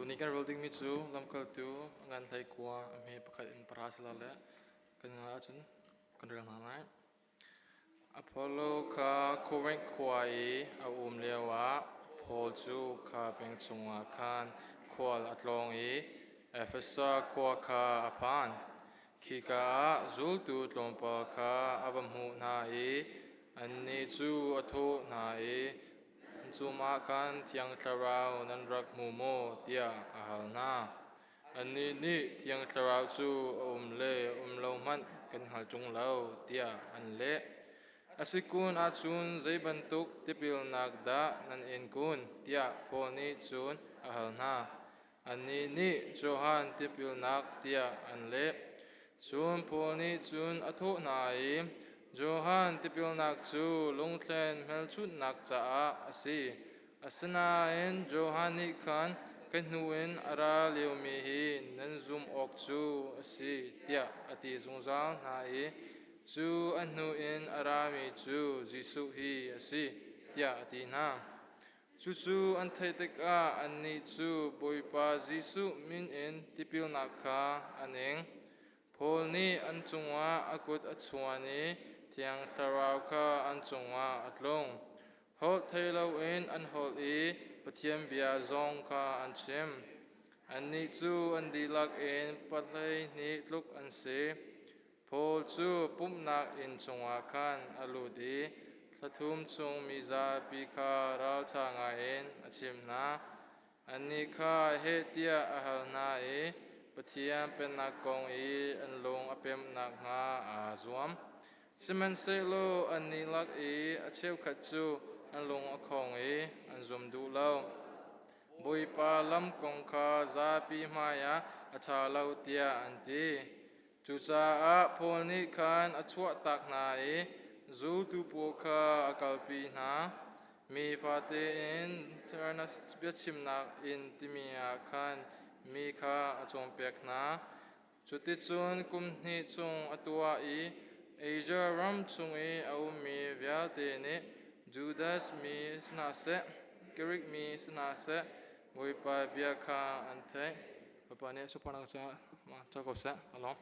Tuni kan rel dingmi cu lamkaltu a ngan 19 a hme pakhat in pahra silole kan ngan ahcun kan rel hna lai. Apollo kha Korinth khua i a um lioah Paul cu kha peng chungah khan khual a tlawng i Efesa khua kha a phan. Khika ah zultu tlawmpal kha a va hmuh hna i annih cu a thawh hna i, "Cumah khan Thiang Thlarau nan rak hmu maw?" tiah a hal hna. Annih nih Thiang Thlarau cu a um le um lo hmanh kan hngal ṭung lo, tiah an leh. A si kun ahcun zei bantuk tipilnak dah nan in kun? tiah Paul nih cun a hal hna. Annih nih Johan tipilnak tiah an leh. Cun Paul nih cun a thawh hna i, Johan tipilnak cu lungthlen hmelchunhnak caah a si. Asinain Johan nih khan ka hnu in a ra liomi hi nan zumh awk cu a si tiah a ti zungzal hna i cu a hnu in a rami cu Jesuh hi a si tiah a ti hna. Cucu an theih tikah annih cu Bawipa Jesuh min in tipilnak kha an ing. Paul nih an cungah a kut a chuan i Thiang Thlarau kha an cungah a tlung. Holh thei loin an holh i Pathian bia zong kha an chim. Annih cu an dihlak in 12 tluk an si. Paul cu pumhnak inn chungah khan a lut i thla thum chung mizapi kha ralṭha ngaiin a chimh hna. Annih kha heh tiah a hal hna i Pathian Pennak kong i an lung a pemh nakhnga aa zuam. Sihmanhsehlaw annih lak i a cheukhat cu an lung a khong i an zum duh lo. Bawipa lam kong kha zapi hmaiah a ṭha lo tiah an ti. Cucaah Paul nih khan a chuahtak hna i zultu pawl kha a kalpi hna. Mi fate in Tyrannus biachimnak inn timi ah khan mi kha a cawnpiak hna. Cuticun kum hnih chung a tuah i Asia ram chung i a ummi vialte nih Judas mi si hna seh, Grik mi si hna seh, Bawipa bia kha an theih. Bawipa nih sunparnak caah ca ko seh. Ka lawm.